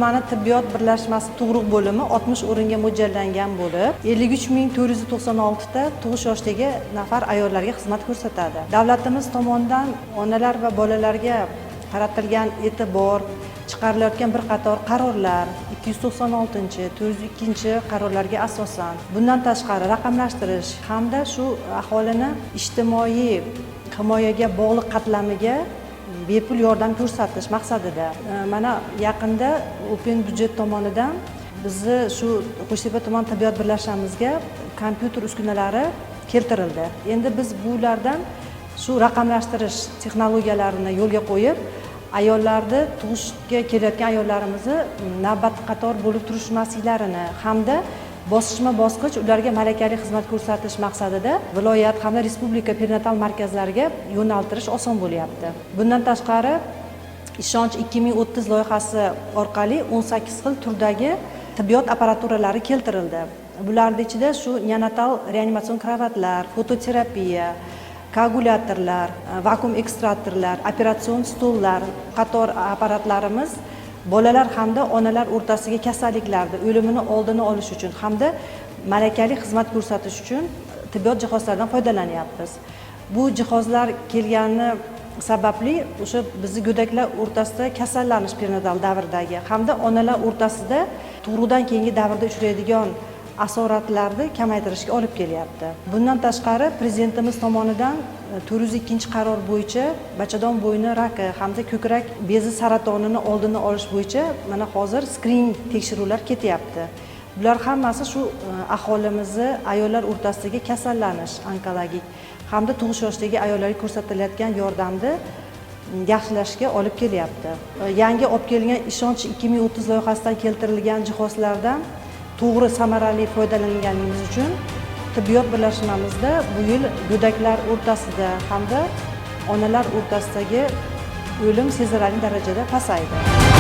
Tumani tibbiyot birlashmasi tug'ruq bo'limi 60 o'ringa mo'ljallangan bo'lib, 53 496 ta tug'ish yoshidagi nafar ayollarga xizmat ko'rsatadi. Davlatimiz tomonidan onalar va bolalarga qaratilgan e'tibor, chiqarilayotgan bir qator qarorlar, 296, 402 qarorlarga asosan, bundan tashqari raqamlashtirish hamda shu aholini ijtimoiy himoyaga bog'liq qatlamiga bepul yordam ko'rsatish maqsadida mana yaqinda Open byudjet tomonidan bizni shu Qo'shtepa tuman tibbiyot birlashmamizga kompyuter uskunalari keltirildi. Endi biz bulardan shu raqamlashtirish texnologiyalarini yo'lga qo'yib, ayollarni, tug'ishga kelayotgan ayollarimizni navbat qator bo'lib turishmasliklarini hamda bosqichma bosqich ularga malakali xizmat ko'rsatish maqsadida viloyat hamda respublika perinatal markazlariga yo'naltirish oson bo'lyapti. Bundan tashqari, Ishonch 2030 loyihasi orqali 18 xil turdagi tibbiyot apparaturalari keltirildi. Bularni ichida shu neonatal reanimatsion kravatlar, fototerapiya, koagulyatorlar, vakuum ekstraktorlar, operatsion stollar, qator apparatlarimiz bolalar hamda onalar o'rtasidagi kasalliklarni o'limini oldini olish uchun hamda malakali xizmat ko'rsatish uchun tibbiyot jihozlaridan foydalanyapmiz. Bu jihozlar kelgani sababli o'sha bizni go'daklar o'rtasida kasallanish perinatal davrdagi hamda onalar o'rtasida tug'ruqdan keyingi davrda uchraydigan asoratlarni kamaytirishga olib kelyapti. Bundan tashqari, Prezidentimiz tomonidan 402 qaror bo'yicha bachadon bo'yni raki hamda ko'krak bezi saratonini oldini olish bo'yicha mana hozir skrining tekshiruvlar ketyapti. Bular hammasi shu aholimizni, ayollar o'rtasidagi kasallanish onkologik hamda tug'ish yoshidagi ayollarga ko'rsatilayotgan yordamni yaxshilashga olib kelyapti. Yangi olib kelingan Ishonch 2030 loyihasidan keltirilgan jihozlardan to'g'ri, samarali foydalanganimiz uchun tibbiyot birlashmamizda bu yil go'daklar o'rtasida hamda onalar o'rtasidagi o'lim sezilarli darajada pasaydi.